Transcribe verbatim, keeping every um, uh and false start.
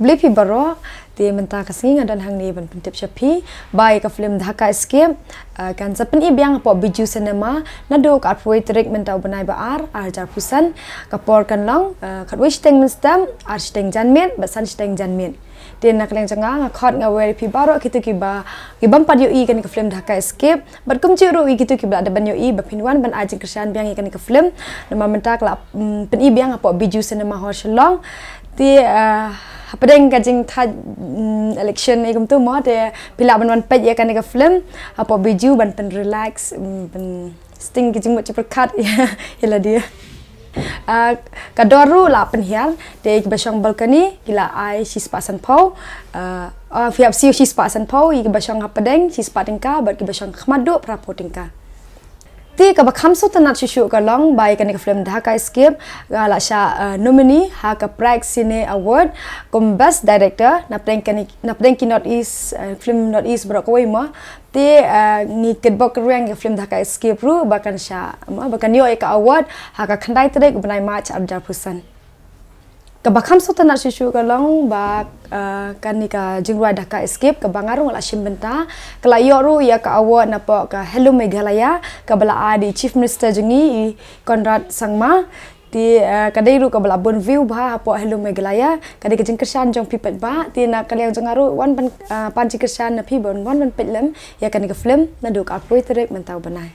Khublei phi baroh, te mynta ka sngi nga don hangne ban pyntip sha phi ba ïa ka film Dhaka Escape, ah, kan sa pyni biang hapoh Bijou Cinema naduh ka arphew tarik mynta u bnai ba ar, ar hajar arphew san. Ka por kan long, ah, khatwei shiteng mynstep, ar shiteng janmiet bad san shiteng janmiet. Te na ka liang jong nga, nga khot nga wer ïa phi baroh kito kiba, ki bym pat ïohi kane ka film Dhaka Escape, bad kumjuh ruh ïa kito kiba la dep ban ïohi ba phin wan ban ai jingkyrshan biang ïa kane ka film. Namar mynta ka la, mm, pyni biang hapoh Bijou Cinema Hall Shillong. Te, ah, hapdeng ka jingthait, mm, election ïa kumto mo, te phi lah ban wan peit ïa kane ka film hapoh Bijou ban pyn relax, mm, ban sting ki jingmut jingpyrkhat ïa lade. Ah, ka dor ruh la pynhiar, te kiba shong balcony ki la ai shispah sanphew, ah, ah, phi hap siew shispah sanphew, ïa kiba shong hapdeng shispah tyngka bad kiba shong khmat duh phraphew tyngka. Te kaba kham sngewtynnat shuh shuh ka long ba ïa kane ka film Dhaka Escape ka la shah, ah, nominee ha ka Pride Cine Award kum Best Director napdeng kane, napdeng ki North East, ah, film North East baroh kawei mo. Te, ah, ngi kitbok kyrwiang ïa ka film Dhaka Escape ruh ba kan shah, mo, ba kan ïoh ïa ka award ha ka khyndai tarik u bnai March ar hajar arphew san. Kaba kham sngewtynnat shuh shuh ka long ba, ah, kane ka jingrwai Dhaka Escape kaba nga ruh nga la shim bynta, ka la ïoh ruh ïa ka award napoh ka Hello Meghalaya kaba la ai da i Chief Minister jong ngi, i Conrad Sangma. Te, ah, ka dei ruh kaba la bun view bha hapoh Hello Meghalaya. Ka dei ka jingkyrshan jong phi paidbah. Te na ka liang jong nga ruh wan ban, ah, pan jingkyrshan na phi ban wan ban peit lem ïa kane ka film naduh ka arphew tarik mynta u bnai.